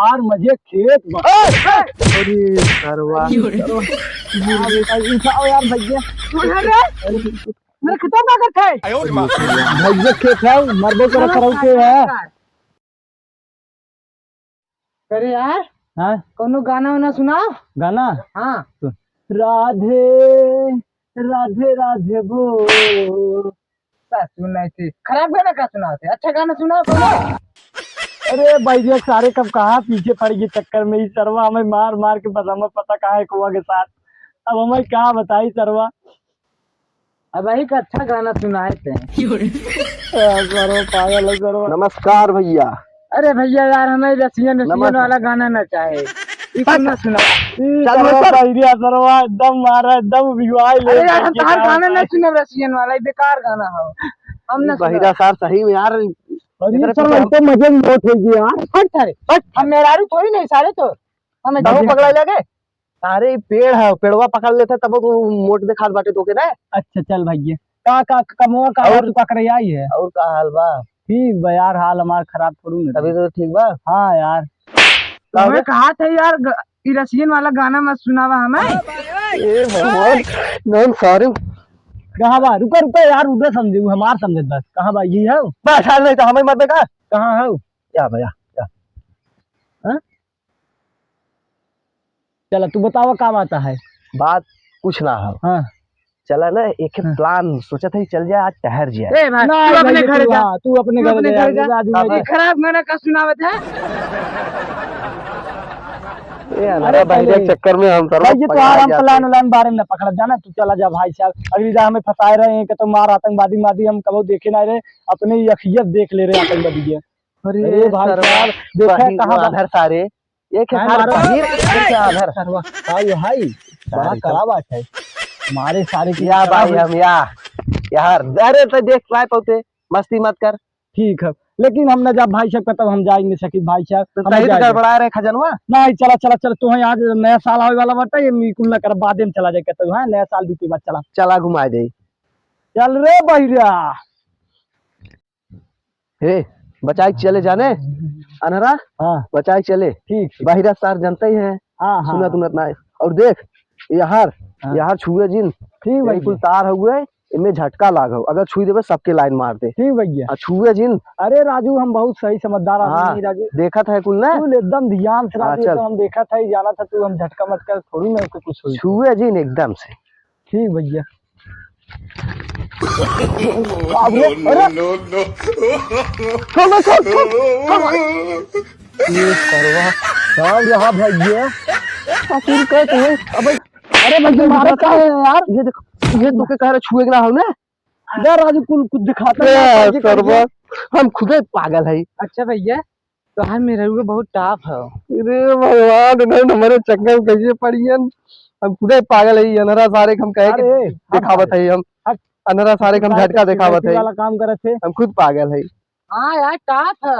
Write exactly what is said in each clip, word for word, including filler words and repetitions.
यार मजे खेत बा। अरे सरवा। उठाओ यार भैया। अरे, मेरे खेतवा में क्या करत है? भैया खेत है, मरबो करत है, के है? अरे यार, हाँ? कौनो गाना वाना सुनाओ। गाना? हाँ। राधे राधे राधे बोल। का सुनाई थे? खराब गाना का सुनाओ थे? अच्छा गाना सुनाओ कौनो। अरे भैया, सारे कब कहाँ पीछे पड़ गए चक्कर में, ई सरवा हमें मार मार के बस हमें पता कहाँ है कुआ के साथ। अब हमें क्या बताई सरवा। अब वही का अच्छा गाना सुनाए थे। ए, सरवा पागल है सरवा। नमस्कार भैया। अरे भैया यार, हमें रसियन रसियन नमस्कार। वाला गाना ना चाहे। ई तू ना सुना। ई चल सरवा बस। बहिरिया सरवा एकदम मारा, एकदम बिगवाई ले अरे यार, हम करके तहार गाना ना सुनब रसियन वाला, ई बेकार गाना हो। हम ना सुनब। बहिरा सार सही में यार। अरे इधर सर, पीछे हम तो मजे में मौत होगी यार। हट सारे, हट। हम मेहरारू थोड़ी नहीं सारे तो। हमें बहुत पकड़ाई लगे। अरे, ई पेड़ है, पेड़वा पकड़ लेते तब तो मोट देखात बाटे तोके ना। अच्छा, चल भैया। का, का, कमवा का और तू पकड़े आई है? और का हाल बा? ठीक बा यार, हाल हमार खराब थोड़ू ना तभी बा। तो ठीक बा। हाँ यार। का हो तुम्हें गया? कहा था यार, ग-, ई रसियन वाला गाना मत सुनावा हमें। ए भगवान, नाम सारे। कहाँ बा? रुका, रुका यार, उधर समझे, वो हमार समझे बस। कहाँ बा? ये है? बस, हाल नहीं तो हमें मत देखा। कहाँ है? या भैया, या। हाँ? चला, तू बतावा का बात है? बात कुछ ना हो। हाँ। चला ना, एक हाँ। प्लान सोचत है, चल जाए, आज टहर जाए। ए भाई, नहीं तू अपने भाई, घरे तू जा। हाँ, तू अपने तू घरे अपने जा, घरे जा। राजू भाई। ये खराब गाना का सुनावत है। ए, अरे अरे भाई, पहले चक्कर में हम साला भाई, ये तो पगला आराम गया प्लान था। व्लान बारे में ना पकड़ा जाना, तू चला जा भाई साहब। अगली जा हमें फंसाए रहे हैं कि तो मार आतंकवादी मादी हम कबो देखे ना रहे, अपने ही अखियत देख ले रहे आतंकवादी के। अरे अरे भाई सरवा, साहब, देखा कहीं कहाँ बा-, आधर सारे, एक है काहे सारे मारो? बहिर, एक है आधर। सरवा, का यो हाई? बड़ा सारे कड़ा तो बात है। मारे सारे की या कड़ा भाई हो। हम या, यार, अरे तो देख पाए पौते, मस्ती मत कर। ठीक है, लेकिन हम ना जा भाई साहब, तब हम जा ही नहीं सकी भाई साहब, तो हम सही तो जाएंगे। गड़बड़ा रहे खजनवा। नहीं, चला, चला, चला, तू है आज नया साल आवे वाला बाटे, ये बिल्कुल ना कर, बादे में चला जाए, तू है नया साल बीते बाद चला। चला घुमा दे। चल रे बहिरा। हे, बचाई के चले जाने, अनहरा, हाँ। बचाई के चले। ठीक, ठीक। बहिरा सार जनते ही हैं, हाँ, हाँ, सुनत हाँ। उनत ना है। और देख, यार, हाँ। यार छुए जिन, ठीक यही भैया। कुल तार हुए, इनमें झटका लाग हो, अगर छुई देबे सबके लाइन मार दे। ठीक भैया। आ छुए जिन। अरे राजू, हम बहुत सही समझदार आदमी हाँ, हैं राजू। देखत है कुल ना? कुल एकदम ध्यान से हाँ, राजू, चल। तो हम देखत है, जानत है तू, हम झटका मटका थोड़ी ना कुछ होई। छुए जिन एकदम से। ठीक भैया। बाप रे, अरे! छोड़ दे, छोड़, छोड़, छोड़। ये सरवा, सब यहाँ भैया। आखिर का तो है? अबे, अरे भैया, मारा का है यार? ये देखो, ये तो के कह रहे छुए के ना हो ना? जा राजू, कुल कुछ दिखाता है, ए, ये सरवा, भैया। हम खुदे पागल है। अच्छा भैया, तोहार मेहररुआ बहुत टाप है। अरे भगवान, नहीं हमारे चक्कर में कैसे पड़ी है? हम खुदे पागल है, अनहरा सारे के हम कहे अरे, के दिखावत है हम। हट। अनहरा सारे के हम झटका दिखावत है। वाला काम करत है। हम खुद पागल है। हाँ यार, टाप है।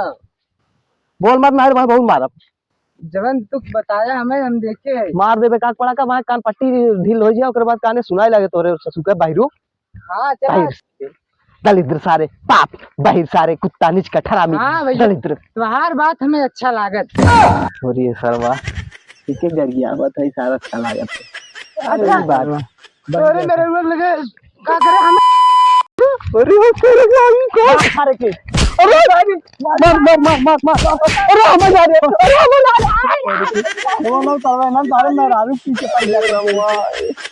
बोल मत, मार, मार, बहुत मारब। जवन तू बताया हमें, हम देखे है। मार देबे कान पड़ा का, वहाँ कान पट्टी ढील हो जाए, ओकर बाद काने सुनाई लागे तोरे ससुर के बाहिरू। हाँ, चला। बाहिर। दलिद्र सारे, पाप, बाहिर सारे, कुत्ता, नीच का, हरामी, हाँ भैया, दलिद्र। तोहार बात हमें अच्छा लागत। छोड़िए सरवा, ठीक है, गरियावत है, सारा अच्छा लागत है। अच्छा। अरे बात। तोरे मेरे ऊपर लगे, का करे हम? अरे वो तेरे को हम कौन मार के? अरे भाई, मार, मार, मार, मार, मार। अरे, हम जा रहे हैं। अरे, हम जा रहे हैं। वो लोग तो है ना, सारे मेहरारू पीछे पड़ जाते हैं।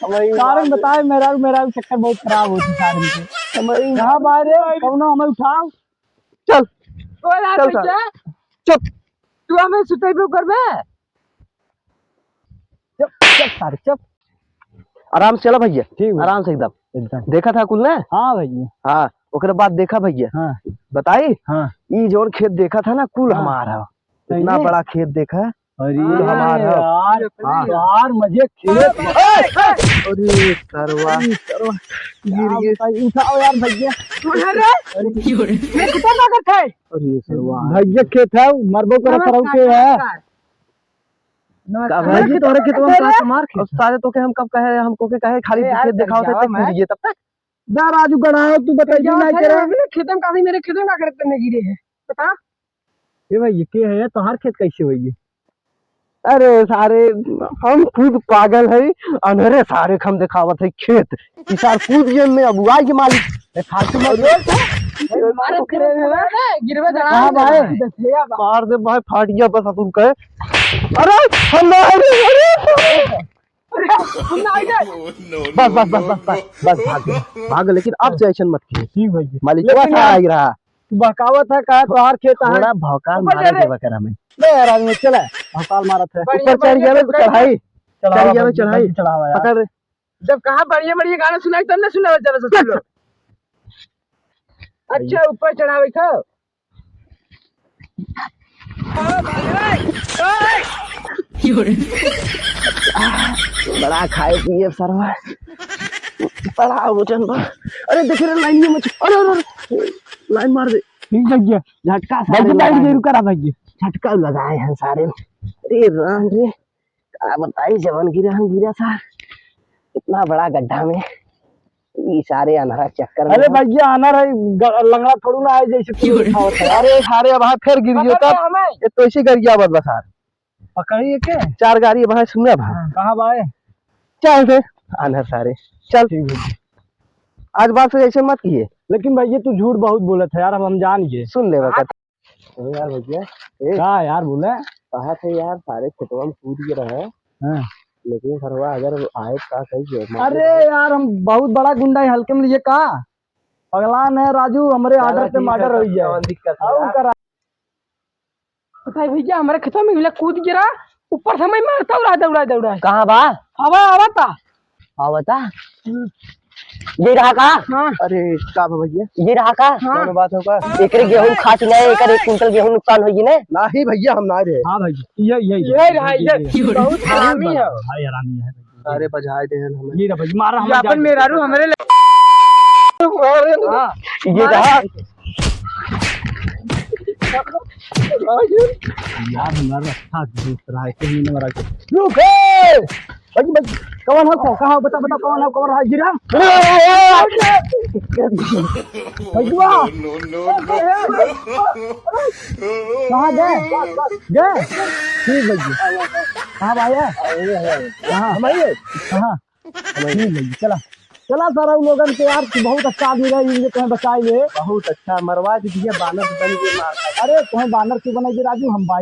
हमारी कारण बताए, मेहरारू, मेहरारू चक्कर बहुत खराब होती है सारे के। हमारी यहाँ बाहर है, कौनो हमें उठाओ। चल। बोला चल भैया। सारे। चुप। तू हमें सुतैबो करबे? चुप, चुप सारे, चुप। आराम से चला भैया, ठीक बा। आराम से एकदम। एकदम। देखा था कुल ना? हाँ भैया। हाँ, ओकरे बाद देखा भैया। हाँ। बताई? हाँ। ई जौन खेत देखा था ना, कुल हाँ। हमार है। सही इतना में? बड़ा खेत देखा, अरे कुल हमार है। यार, हाँ। यार, मजे खेत। अरे सरवा। अरे सरवा। गिर गए। बताई, उठाओ यार भैया। अरे, अरे, ये कितना ताकत है? अरे सरवा। भैया खेत है, मरबो करो, नमस्कार, सरऊ के है। नमस्कार। नमस्कार। का भाई? भाई, तोहरे खेतवा में का हमार खेत और है? सारे तोके हम कब कहे, हमको के कहे खाली अरे यार, खेत दिखाओ तो गरियावा तक मैं। गिर गए तब तक। दा राजू गढ़ाओ, तू बताइए गरियावा ना था करे। ना, मेरे खेत में का भाई, मेरे खेत में का करते नहीं गिरे हैं? बता। ए भाई, ये के है? तोहार खेत कैसे होई? अरे सारे, हम खुद पागल है, अनहरे सारे क हम देखावत है खेत। ई सार कूद गए में अबुआई के मालिक। ए, फालतू मत बोल। अरे, मारत करे रे, गिरबे जरा। हाँ भाई। मार दे भाई, फाट गया बस अपन कहे। अरे, हम ना, अरे, अरे। अरे, हम ना, अरे। बस, बस, बस, बस, बस, बस, भाग, भाग, लेकिन अब से ऐसन मत कीजिए। ठीक भाई। मालिक लेकिन का यार, आई रहा। तू बहकावत है, कहा तोहार खेत है। थोड़ा भौकाल ऊपर मारे चढ़े। देबा कर हमें। ले यार, आदमी चला, भौकाल मारत है। बढ़िया, ऊपर चढ़ बढ़िया गया ना, चढ़ चढ़ाई। चढ़ावा चढ़ गया ना, भाई, चढ़ाई। चढ़ावा यार। पकड़। जब कहाँ बढ़िया बढ़िया गाना सुनाई, तब ना सुनावल जाला ससुर लोग। अच्छा, ऊपर चढ़ावे खाओ। बड़ा खाए पिए सरवा, बड़ा वजन बा। अरे देख रे, लाइन में मच-, अरे, अरे, अरे, लाइन मार दे। ठीक भैया। झटका सारे बैठ गए, लगाए हैं। रुका रहा भैया। झटका लगाए हैं सारे। अरे राम रे, का बताई, जवन गिरा हम गिरा सार, इतना बड़ा गड्ढा में, ई सारे अनहरा चक्कर में अरे हम भैया, अनहर है, ग-, लंगड़ा थोड़ू ना है, जैसे तू उठावत है। अरे सारे, अब हाँ फिर गिर गयो पकड़ तब। ले हमें। ये तो ऐसे गरियावत बा सार। पकड़िए के? चार गाड़ी अब हाँ सुना भा। हाँ, कहाँ बा ए? चल दे, अनहर सारे, चल। ठीक है। आज बात से ऐसे मत किए। लेकिन भैया, तू झूठ बहुत बोलत है यार, अब हम जान गए। सुन ले बा। अरे यार भैया, ए। का यार बोले? कहा थे यार, सारे खेतवा में कूद के रहे। हाँ। लेकिन सरवा अगर आए का कही के, मार अरे दे। यार, हम बहुत बड़ा गुंडा है, हल्के में लिए का? पगलान है राजू, हमरे चला ऑर्डर पे ठीक है, मर्डर तब होई जाए। कौन दिक्कत है और यार? करा। बताई भैया, हमरे खेतवा में मिला कूद गिरा, ऊपर से मैं मारता उड़ा दौड़ा दौड़ा। कहाँ बा? हवा, हवा था। हाँ, बता। हम्म। ये रहा का? हाँ। अरे, का बा भैया? ये रहा का? हाँ। कौन बात होगा? एकरे गेहूं खाच नहीं, एकर एक कुंटल गेहूं नुकसान होगी ने? नहीं भैया, हम ना रहे। हाँ भाई, ये, ये, ये रहा, ये, ये, ये। बहुत हरामी है। भाई, हरामी है। अरे, बजाए दे हमें। ये रहा भाई, मारा ये हमें अपन जाके। मेहरारू हमरे ले-, हाँ। ये रहा। यार, हमारा अच्छा दोस्त रहा है, कहीं ना रहा। रुक, ए! भाई, भाई, कौन है, कौन, कहाँ, बता, बता, कौन है, कौन है, गिरा? भैया! कहाँ गए? गए? ठीक भैया। कहाँ भाई है? कहाँ? कहाँ? ठीक भैया, चला। चला सारा उन लोगन के यार, बहुत अच्छा आदमी रहे, इनके तुम्हें बचाए ले। बहुत अच्छा, मरवा दीजिए, बानर से बन के मार खा। अरे, तुम्हें बानर क्यों बनाइए राजू, हम भाई।